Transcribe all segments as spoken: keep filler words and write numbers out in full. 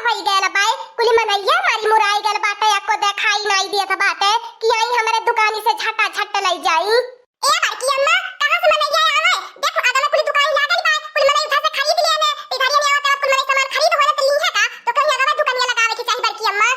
होई गयल बाय, कुल मनैया मारी मुराई गयल बाटे, एको देखाई नाई देत बाटे कि आई हमरे दुकानी से झटा झट लई जाई। ए बड़की अम्मा, कहाँ से मनैया आवे? देख, अगवा कुल दुकान लागल बाय, कुल मनई उधर से खरीद लेने, इधर ये आवत आवत कुल मनई सामान खरीद होले त लीहे का, तो कहीं अगवा दुकानिया लगावे के चाही बड़की अम्मा।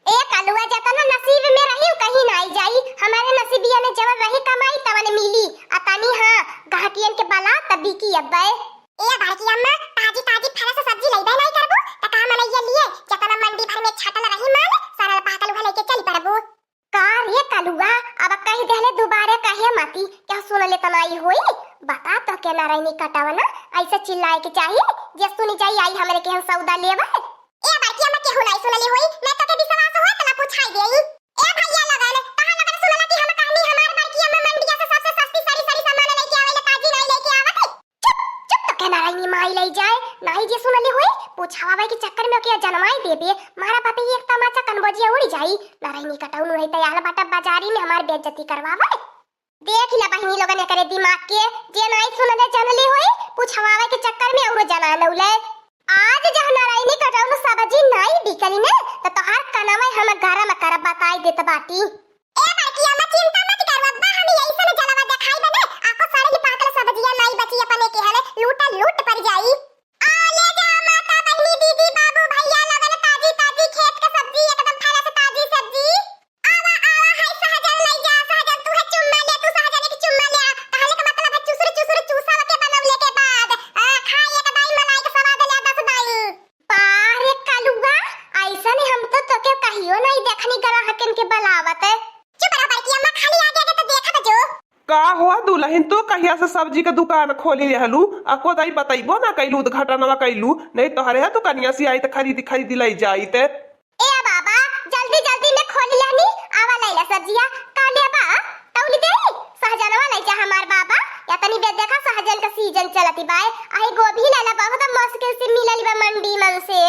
ए कलुआ, जतना नसीब में रही, उ कहीं नाई जाई। हमरे नसीबिया में जवन रही कमाई, तवन मिली। आ तनी हाँ, गहकियन के बला तब बिकी अब्बे। ए बड़की अम्मा, ताजी ताजी fresh सब्जी लइबे नाई करबू, त का मनैया लिए, जतना मंडी भर में छटल रही माल, सरल पाकल उहे लेके चली पड़बू। का रे कलुआ, अब कहि देहले दुबारे कहे मती, क्या सुन ले तनाई होई? बता तो के नारायणी कटवना, ऐसे चिल्लाए के चाही, जे सुनी जाई आई हमरे केहन सौदा लेवे। ए बड़की अम्मा, केहू नाई सुनले होई, ना तो के विश्वास होई त ना पूछाई देई। ए भैया लगन, कहाँ लगन सुनला कि हम कहनी हमार बड़की अम्मा मंडिया से सबसे सस्ती सरी सरी सामान लेके आवेले, ताजी नाई लेके आवत है। चुप, चुप तो के नारायणी माई लई जाए, नाई जे सुनले होई, पूछावा के चक्कर में ओके जनवाई देबे, मारा बापे एक तमाचा कनबोजिया उड़ी जाई, नारायणी कटौनू है तैयार बाटा बाजारी में हमार बेइज्जती करवावे। देख ले बहिनी लोगन एकरे दिमाग के, जे नाई सुनले जनले होई, पूछवावे के चक्कर में औरो जना नौले। आज जब नारायणी कटौन सब्जी नाई बिकली ने, त तोहार कनवे हम गरम करब बताई देत बाटी। ए बड़की अम्मा चिंता मत कर, अब्बा हम ऐसन जलवा देखाई बने, आपको सारे पाकल सब्जियां नाई बची अपने के हले, लूटा लूट पड़ जाई। आ ले जा माता बहिनी दीदी बाबू भैया लोगन ताजी ताजी खेत के सब्जी एकदम fresh ताजी सब्जी। आवा, आवा, हाय सहजन लई जा, सहजन तू है चुम्मा ले, तू सहजन एक चुम्मा ले आ। कहले के मतलब है चुसुर चुसुर चूसा के बनवले के बाद, आ, खाए एक दाई मलाई के स्वाद ले दस दाई। बाह रे कलुआ, ऐसन हम तो तोके कहियो नहीं देखनी ग्राहकन के बलावत। चुप रह बड़की अम्मा, खाली आगे आगे तो देखत जो। का हो दुलहिन, तू कहिया से सब्जी के दुकान खोली रहलू, आ को दाई बतैबो ना कैलू, उद्घाटनवा कैलू, नहीं तोहरे है दुकनिया से आई त खरीदी खरीदी लई जाई ते। ए बाबा, जल्दी जल्दी में खोल लेनी, आवा लैला सब्जिया, का लेबा? तौली दे, सहजनवा लई जा हमार बाबा, या तनी बे देखा सहजन का सीजन चलती बाय, आई गोभी लैला बहुत मुश्किल से मिलल बा मंडी मन से।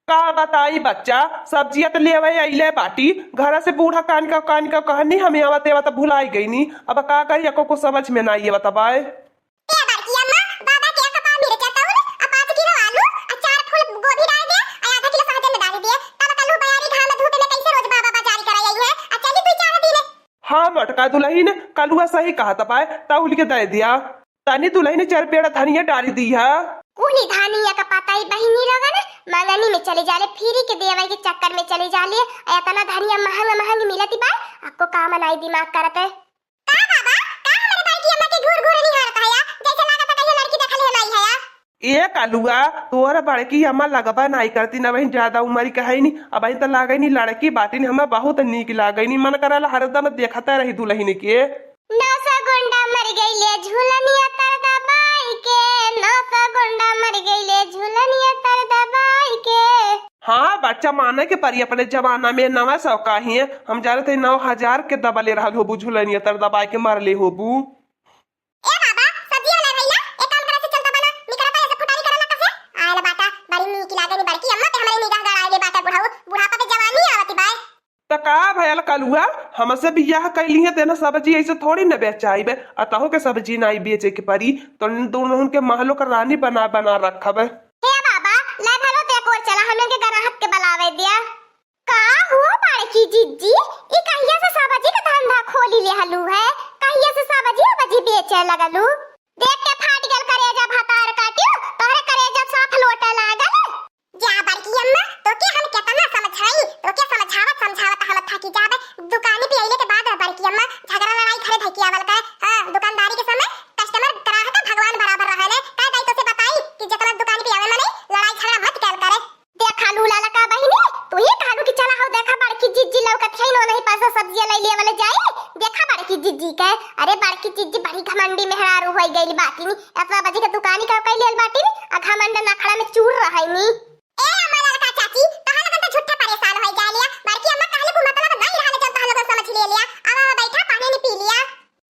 का बताई बच्चा, सब्जिया त लेवे अइले बाटी, घर से बूढ़ा कान का कान का कहनी, हमें आवत आवत भुलाई गईनी। अब का करी, एको कुछ समझ में ना आइए बताबाए। ए बड़की अम्मा, बाबा के एक पाव मिर्चा तौल, आ पाँच किलो आलू, आ चार फूल गोभी डाल दे, आ आधा किलो सहजन डाल दे। तब कलू बयारी घाम धूप में कैसे रोज बाबा बाजारी करे आई है? आ चली तू चार दिन। हाँ मोटका दुलहिन, कलुआ सही कहत बाय, तौल के दे दिया। तनी दुलहिन चार पेड़ा धनिया डाल दिया। कुली धनिया का पता ही बहिनी लोगन, मंगनी में चली जाले, फ्री के देवे के चक्कर में चली जाले। आ इतना धनिया महंग महंग मिलती बाय, आपको का मनाई दिमाग करत है। का बाबा, का हमरे बड़की अम्मा के घूर घूर निहारत हया? जैसे लागत है कहियो लड़की देखल है नाई हया। ए कलुआ, तोर बड़की अम्मा लगबा नाई करती ना, बहिन ज्यादा उम्र के है नी, अब बहिन त लागे नी लड़की बाटिन, हमें बहुत नीक लागे नी, मन करल हरदम देखता रही दुलहिन के। नौ सौ गुंडा मर गईले झूलनिया तर दबाई के, नौ सौ गुंडा मर गईले झूलनिया तर दबाई के। हाँ, बच्चा माने के परी, अपने जमाना में नवा सौ का ही, हम जानते नौ हजार के दबले रहल होबू, झुलनिया तर दबाई के मरले होबू। ए बाबा, सब्जी वाला भैया, एक काम करे से चलता बना, निकरा पाया से फुटानी करला कसे? आयल बाटा, बड़ी नीक लागनी बड़की अम्मा के हमरे निगाह गड़ाइले बाटा बुढ़ऊ, बुढ़ापा पे जवानी आवती बाय। त का भयल कलुआ, हमसे बियाह कैली है, तेना सब्जी ऐसे थोड़ी न बेचाइबे, आ तहु के सब्जी नाई बेचे के परी, तो इन दोनों के महलो का रानी बना बना रखब। हे बाबा, ले भलो ते कोर चला, हमन के ग्राहक के बुलावे दिया। का हो बड़की जिज्जी, ई कहिया से सब्जी के धंधा खोली लेहलू है? कहिया से सब्जी उब्जी बेचे लगलू? देख के फाट गल करेजा भतार काटियो, तोहरे करेजा साफ लोटे लागल। जा बड़की अम्मा, तोके हम केतना समझाई, तोके समझावत समझावत हम थाकी जाबे। दुकानी पे अइले के बाद बड़की अम्मा झगड़ा लड़ाई घरे धइके आवल करे। हाँ, दुकानदारी के समय कस्टमर ग्राहक भगवान बराबर रहले। का दाई तोसे बताई कि जेतना दुकानी पे आवे मने लड़ाई झगड़ा मत कइल करे। देखा लू ललका बहिनी, तू ही कहलू कि चला हो देखा बड़की जिज्जी लौकत है, नो नहीं पास सब्जियां ले लेवल जाए। देखा बड़की जिज्जी के, अरे बड़की जिज्जी बड़ी घमंडी मेहरारू होई गइल बाटिनी। एतना बजे के दुकानी का कई लेल बाटिनी, आ घमंड नखड़ा में चूर रहनी। ए अम्मा ललका चाची, तहां लोगन तो झूठे परेशान होई जा लिया। बड़की अम्मा कहले को मतलब नहीं रहले जब तहां लोगन समझ ले लिया। अब बैठा पानी नहीं पी लिया।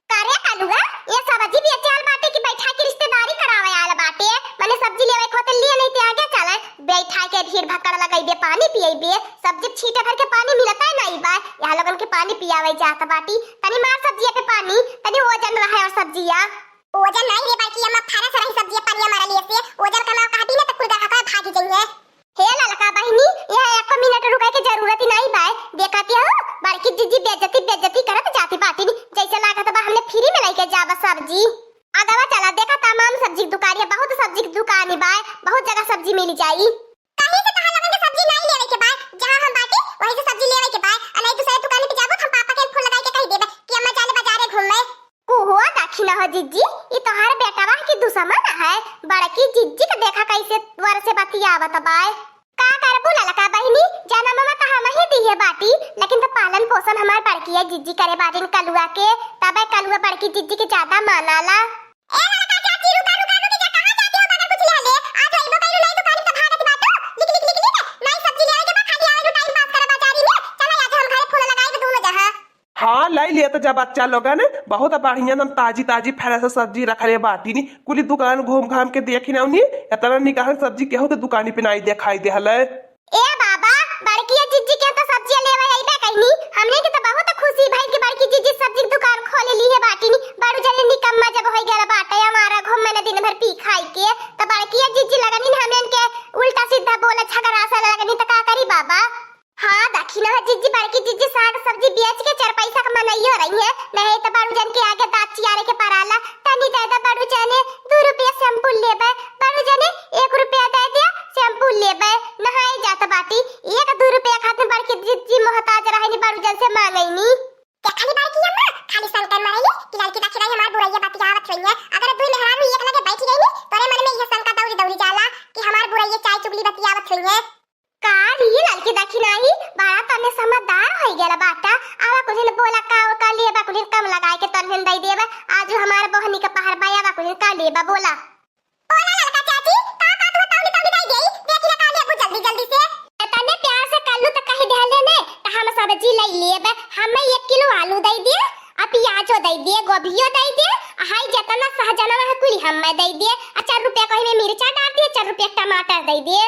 करे कलुआ, ये सब्जी बेचे आल बाटे कि बैठा के रिश्तेदारी करावे आल बाटे? मने सब्जी लेवे के होते लिए नहीं ते आगे चले, बैठा के भीड़ भक्कड़ लगइबे, पानी पियइबे, सब्जी छींटे भर के पानी मिलता है नहीं बा, यहाँ लोगन के पानी पियावे जात बाटी। तनी मार सब्जिया पे पानी, तनी ओजन रहे और सब्जिया। ओजन नहीं रे बड़की अम्मा, फरस रही सब्जिया, पानिया मारा लिए से ओजन कमाओ कहा दिन तो कुल ग्राहक भागी जइहे। हे ललका बहिनी, जिज्जी, ई तोहार बेटवा की दुश्मन है, बड़की जिज्जी के देखा कैसे वर से बतियावत बाय। का करबू ललका बहिनी, जनमवा त हमही दिहे बाटी, लेकिन त पालन पोषण हमार बड़किया जिज्जी करे बाटिन कलुआ के, तबे कलुआ बड़की जिज्जी के ज्यादा मानाला। ए ललका चाची, रुका, रुका, रुकी जा, कहाँ जाती हो बगैर कुछ ले ले? आज अइबो कइलू नई दुकान से भागत बाटू? लिक, लिक, लिक, लिक, नई सब्जी ले आवे के बा, खाली आवे टाइम पास करे बाजारी में। चला आज हम घरे फोन लगाई के दोनों जहाँ। हाँ, लइ लेत जा बच्चा लोगन, बहुत बढ़िया एकदम ताजी ताजी fresh सब्जी रखले बाटिन। कुली दुकान घूम घाम के देखिन अउनी, एतना निकहन सब्जी केहू के दुकानी पे नाई देखाई देहल। ए बाबा, बड़किया जिज्जी के तो सब्जिया लेवे अइबे कइनी। हमने के तो बहुत खुशी भइल कि बड़की जिज्जी सब्जी के दुकान खोल ली है बाटिन। बड़ू जने निकम्मा जब होइ गया बाटे हमारा घूम में दिन भर पी खाई के, तो बड़किया जिज्जी लगनिन हमने के उल्टा सीधा बोले, झगड़ा से लगनी, तो का करी बाबा? हाँ, देखी ना जिज्जी, बड़की जिज्जी साग सब्जी बेच के चार पैसा के मनइयो रही है, नहीं तो बड़ू जन के आगे दाँत चियारे के पराला। तनी दे दे बड़ू जने, दू रुपया shampoo लेबे, बड़ू जने एक रुपया दे दिया, shampoo लेबे, नहाए जात बाटी। एक दू रुपया खातिर बड़की जिज्जी मोहताज रहनी, बड़ू जन से मांगैनी। देखली बड़की अम्मा, खाली शंका मरैली कि ललकी देखी रही हमार बुरैया बतियावत रही है। अगर दुई मेहरारू एक लगे बैठ गई नी, तोरे मन में यह शंका दौड़ी दौड़ी जाला कि हमार बुरैया चाय चुगली बतियावत रही है। का रे ललकी दखिनाही, बड़ा तने समझदार होइ गेला बाटा। आवा कुलिन बोला का, का लेबा, कुलिन कम लगाए के तनहिन दइ देबा। आजु हमार बहनी का पहर बा, आवा कुलिन का लेबा बोला। बोला ललका चाची, का, का तू तौली तौली दइ देई? देखी ना का लेबू जल्दी जल्दी से। तने प्यार से कल्लू त कहि देहले ने, त हम सब्जी लइ लेबा। हमें एक किलो आलू दइ दे, आ पियाजो दइ दे, गोभियो दइ दे, आ हाई जेतना सहजनवा है कुली हमें दइ दे। आ चार रुपया कहीं में मिर्चा डार दे, चार रुपया टमाटर दइ दे।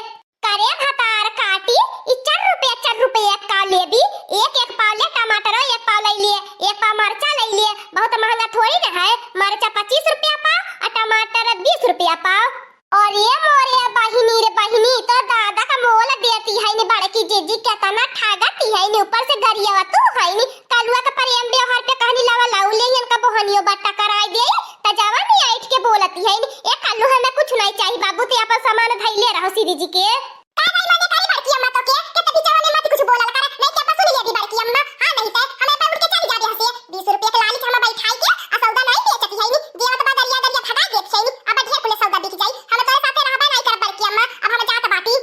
करे भतार काटी, ई चार रुपया, चार रुपया का लेबी, एक एक पाव ले टमाटर, एक पाव लइ लिए, एक पाव मरचा लइ लिए, बहुत महंगा थोड़ी न है, मरचा पच्चीस रुपया पाव, आ टमाटर बीस रुपया पाव। अरे मोरे बहिनी रे बहिनी, तो दादा का मोल देती है नी बड़की जिज्जी, केतना ठगती है नी, ऊपर से गरियावा तू है नी, कलुआ के प्रेम व्यवहार पे कहनी लावा लाऊ ले इनका बहनियो बट्टा कराई दे, त जवानी ऐठ के बोलती है नी, ए कल्लू हमें कुछ नहीं चाहिए बाबू, ते अपन सामान धइले रहो सिरी जी के। का भाई मने करी बड़की अम्मा तो के, के तभी जवानी मत कुछ बोलल कर, नहीं के पसुन ले दी बड़की अम्मा, हाँ नहीं ते हमें पे उठ के चली जाबे हंसे, बीस रुपया के लालच हमें बैठाई के, आ सौदा नहीं बेचती है नी, देवत बा दरिया दरिया भगा देत है नी, अब ढेर कुले सौदा बिक जाई, हम तोरे साथे रहबे नहीं कर बड़की अम्मा, अब हम जात बाटी।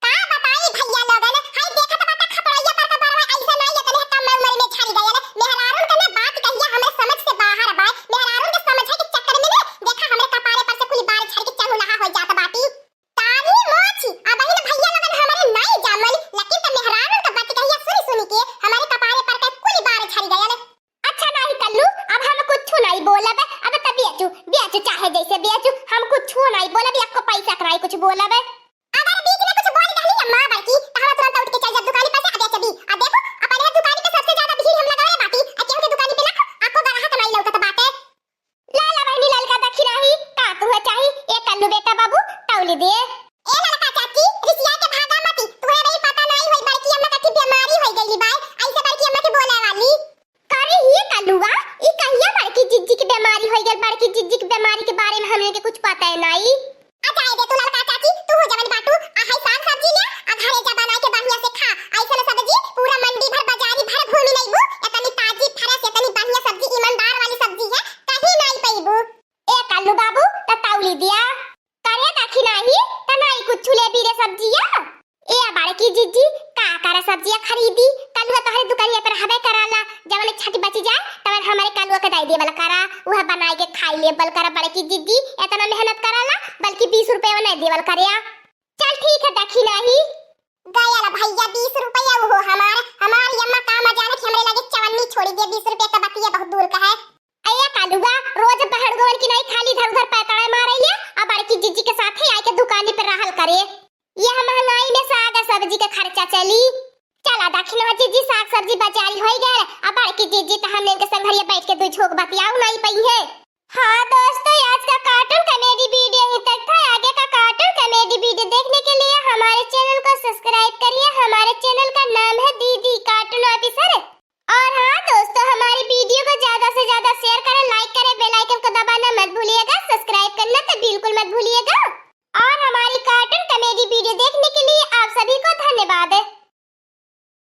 का बताई भैया लोगन, हाय देखत बाटा खपड़ैया पर का बरवा ऐसे ना ये तने कम उम्र में झड़ गयल। मेहरारून के ना बात कहिया हमरे समझ से बाहर बा। मेहरारून के समझे के चक्कर में ना देखा हमरे कपारे पर से कुल बार झड़ के चंगुलहा हो जात बाटी। तानी मोची, अब इन भैया लोगन हमरे नहीं जामल, लेकिन त मेहरारून के बात कहिया सुनी सुनी के हमरे कपारे पर के कुल बार झड़ गयल। अच्छा नाही कल्लू, अब हम कुछ नहीं बोलब, अब त बेचू, बेचू चाहे जैसे बेचू, हम कुछ नहीं बोलब, एको पैसा के नहीं कुछ बोलब। अगर बीच में कुछ बोल दहली अम्मा बड़की, त हम तुरंत उठ के चल जाब दुकानी पर से, आ बेचबी। आ देखो, अपने दुकानी पे सबसे ज्यादा भीड़ हम लगावे बाटी, आ केहू के दुकानी पे ना, आपको ग्राहक नहीं लौटत बाटे। ला ला बहिनी ललका दखिनाही, का तुहे चाही? ए कल्लू बेटा बाबू, तौली दे। ए ललका चाची, रिसिया के भागा मती, तुहे नहीं पता नहीं होई, बड़की अम्मा का की बीमारी होई गईली बाय, ऐसे बड़की अम्मा के बोले वाली। करे ही कलुआ, ई कहिया बड़की जिज्जी की बीमारी होई गल? बड़की जिज्जी की बीमारी के बारे में हमरे के कुछ पता है नाई। आ जाए दे तू ललका चाची, तू हो जवन बाटू, आ हाई साग सब्जी ले, आ घरे जा बना के बढ़िया से खा। ऐसन सब्जी पूरा मंडी भर, बाजारी भर घूमी नहीं बू, इतनी ताजी, fresh, इतनी बढ़िया सब्जी, ईमानदार वाली सब्जी है, कहीं नहीं पैबू। ए कल्लू बाबू, त तौली दिया। करे दखिनाही, त नाई कुछ ले बीरे सब्जिया। ए बड़की जिज्जी, का करा सब्जिया खरीदी? कलुआ तोहरे दुकानिया पर हबे कराला, जवन छठ बची जाए, तवन हमरे कलुआ के दे देवल करा, उहे बनाई के खाई लेवल करा बड़की जिज्जी, इतना मेहनत कराला, बल्कि बीस रुपया नहीं देवल करे। चल ठीक है, दखिनाही। गयल भैया बीस रुपया वो हमार, हमार यम्मा का मजाल कि हमरे लगे चवन्नी छोड़ी दे, बीस रुपया का बतिया बहुत दूर का है। अये कलुआ, रोज बहड़गोवन की नहीं खाली इधर उधर पैतड़े मारे ले, आ बड़की जिज्जी के साथ ही आके दुकानी पे रहल करे। यह महंगाई में साग आ सब्जी के खर्चा चली। चला दखिनवा जिज्जी, साग सब्जी बाजारी होई गए, आ बड़की जिज्जी त हमने के संघरिया बैठ के दू झोंक बतियाऊ नहीं पई है। हाँ दोस्तों, आज का cartoon comedy video यहीं तक था। आगे का cartoon comedy video देखने के लिए हमारे channel को subscribe करिए। हमारे channel का नाम है दीदी cartoon officer। और हाँ दोस्तों, हमारी video को ज्यादा से ज्यादा share करें, like करें, bell icon को दबाना मत भूलिएगा, subscribe करना तो बिल्कुल मत भूलिएगा।